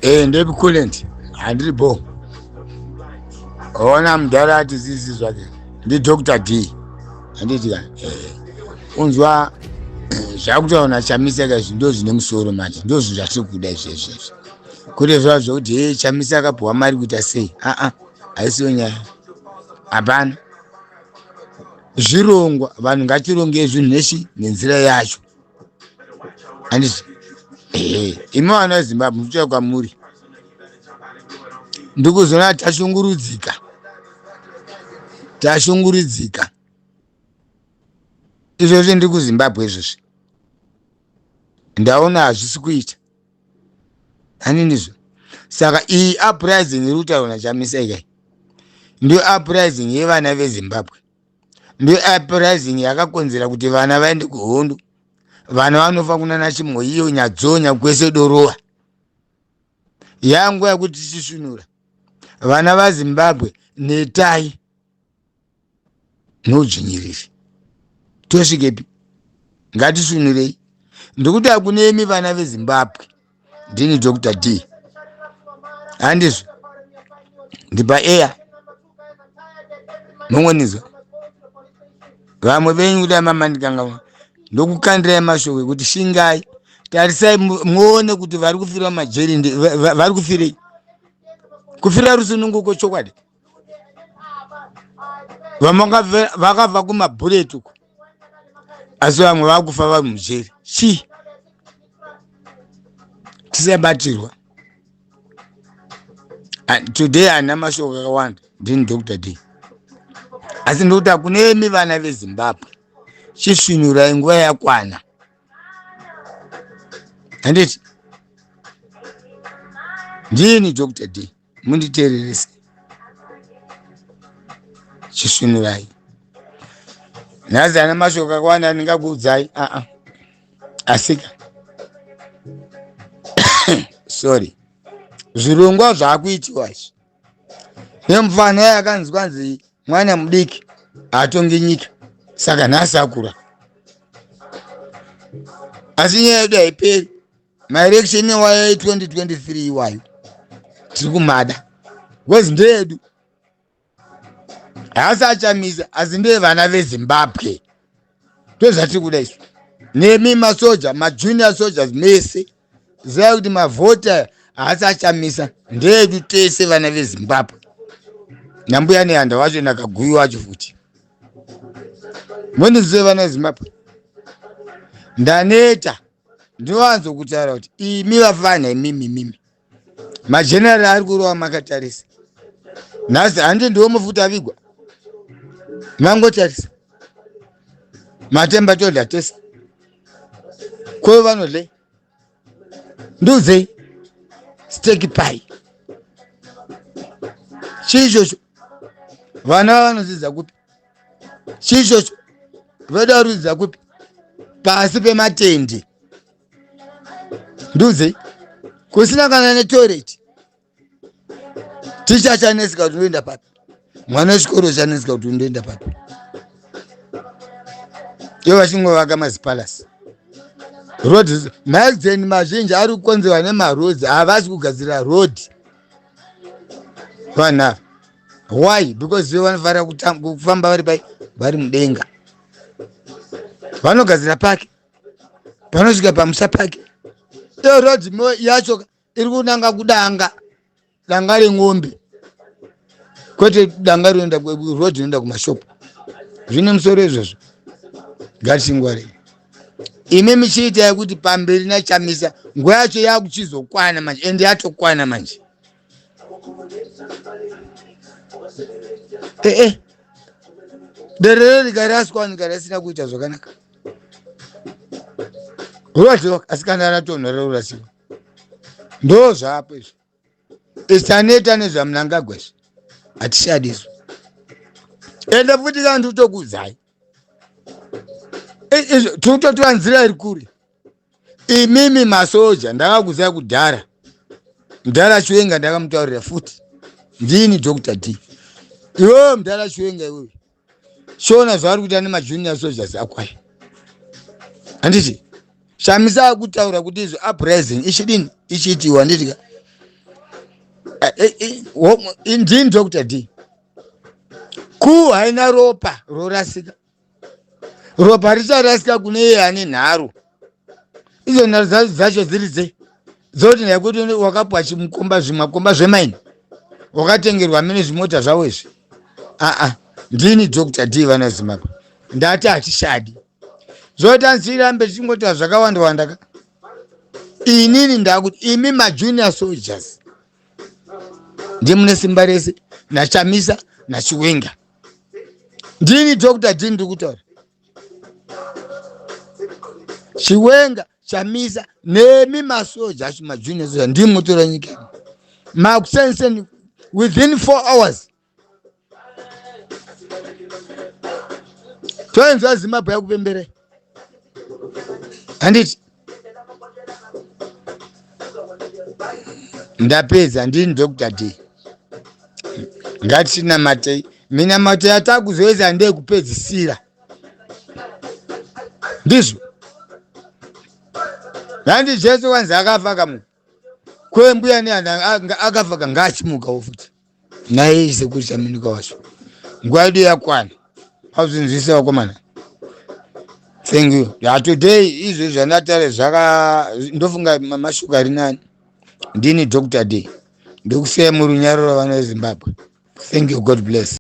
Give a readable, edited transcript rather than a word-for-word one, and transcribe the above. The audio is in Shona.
Eh, ndepi coolant handiri bo ona mudhara ati zizi zvake ndi Dr D handiti ka eh, unzwa eh, zvakutaura nachamisa ka izvi ndo zvine musoro manje ndo zvinhu zvatiri kuda izvezvi izvi kwete zvava zvekuti he chamisa akapiwa mari kuita sei aa haisiyo nyaya hapana zvirongwa vanhu ngatirongei zvinhu nechi nenzira yacho handiti ehe imi vana vezimbabwe muchiuya kwamuri ndikuzoona tashungurudzika tashungurudzika izvozvi ndiri kuzimbabwe izvozvi ndaona hazvisi kuita hanindizvo saka iyi uprising iri kutaurwa nachamisa ikai ndiyo uprising yevana vezimbabwe ndiyo uprising yakakonzera kuti vana vaende kuhondo vana vanofa kunana chimoiyo nyadzonya kwese dorowa yanguva yekuti tichisvinura vana vazimbabwe netai noudzvinyiriri tosvikepi ngatisvinurei ndikuti hakunemi vana vezimbabwe ndini dr d handizvo ndipa air mongonizwa vamwe venyu kudai mamandikanga ndokukandirai mashoko ekuti shingai tarisai muone kuti vari kufira majeri vari kufirei kufira rusununguko chokwadi vamwe vakabva kumabhureti uko asi vamwe vakufa vari mujeri chii tisabatirwa today handina mashoko akawanda ndini dr d asi ndikuti hakunemi vana vezimbabwe chisvinurai nguva yakwana handiti ndini dr d munditeererese chisvinurai nhasi ana mashoko akawanda andingakuudzai aa asika sorry zvirongwa zvaakuitiwa izvi nemufana yakanzi kwanzi mwana mudiki hatongi nyika saka nhasi akura asi nyaya yedu haiperi maelection iwayo 2023 iwayo tiri kumada because ndeedu haasi achamisa asi ndeye vana vezimbabwe ndozvatiri kuda isu nemi masoja majunior soldiers mese zivai kuti mavhoti aya haasi achamisa ndeedu tese vana vezimbabwe nambuya nehanda wacho nakaguyu wacho futi mondizive vana vezimbabwe ndaneta ndinowanzo kutaura kuti imi vafana imimi imimi mageneral ari kurova makatarisa nhasi handi ndiwo mufuta avigwa mangotarisa matemba todya tese ko vanodlei ndiudzei steki pai chii ichocho vana vanodzidza kupi chii ichocho vedu varudzidza kupi pasi pematende ndiudzei kusina kana netoilet ticha achaneseka kuti unoenda papi mwana wechikoro achaneseka kuti unoenda papi ivo vachingovaka mazipalasi road maaccident mazhinji ari kukonzerwa nemaroads havasi kugadzira road vanhu ava why because ivo vanofanira kufamba vari pai vari mudenga vanogadzira pake panosvika pamusha pake iyo road yacho iri kunanga kudanga danga ren'ombe kwete danga rinoenda road inoenda kumashopu zvine musoro izvozvo ngatisingwarei imi michiita yekuti pamberi nachamisa nguva yacho yakuchizokwana manje ende yatokwana manje ee eh, derere rikaraswa rikarasina kuita zvakanaka rurasiwa asi kana ratonhora rurasiwa ndo zvapo izvi isaneta nezvamunangagwa izvi hatichadi izvo ende futi kana ndikutokuudzai izvo tikutotora nzira iri kure imimi masoja ndakakuzai kudhara mudhara chiwenga ndakamutaurira futi ndini dr d iwewe mudhara chiwenga iwewe shona zvaari kuita nemajunior soldiers akwai handiti shamisa akutaura kuti izvo uprising ichidini ichiitiwa handitika Eh, eh, ndini Dr D. Ku haina ropa rorasika, ropa richarasika kune iye ane nharo. Idzo nharo dzacho dziri dzei? Dzoti nekuti wakapuwa chimukomba, zvimakomba zvemaini, wakatengerwa mine zvimota zvavo izvi. Aa, ndini Dr D. Vana Zimbabwe, ndati hatishadi zvoita nsirambe tichingoita zvakawanda wanda ka. Inini ndakuti imi majunior soldiers ndimune simba rese naChamisa naChiwenga. Ndini Dr D, ndiri kutaura Chiwenga, Chamisa nemi masoja acho, majunior soja, ndimutora nyika makusenseni within 4 hours. Toenzwa Zimbabwe yakupemberei, handiti? Ndapedza. Ndini Dr D. Ngatinamatei. Minamato yatakuzoisa ndeyekupedzisira, ndizvo handi? Jesu wanzi akafa kamuka kwembuya neana, akafa kangaachimukawo futi naye sekuru Chaminuka wacho. Nguva yedu yakwana, azvinzwisa vakomana. Thank you. Ya, today izvo zvandatare zvaka, ndofunga mashoko ari nani. Ndini Dr D, ndokusiyai murunyararo, vana veZimbabwe. Thank you, God bless.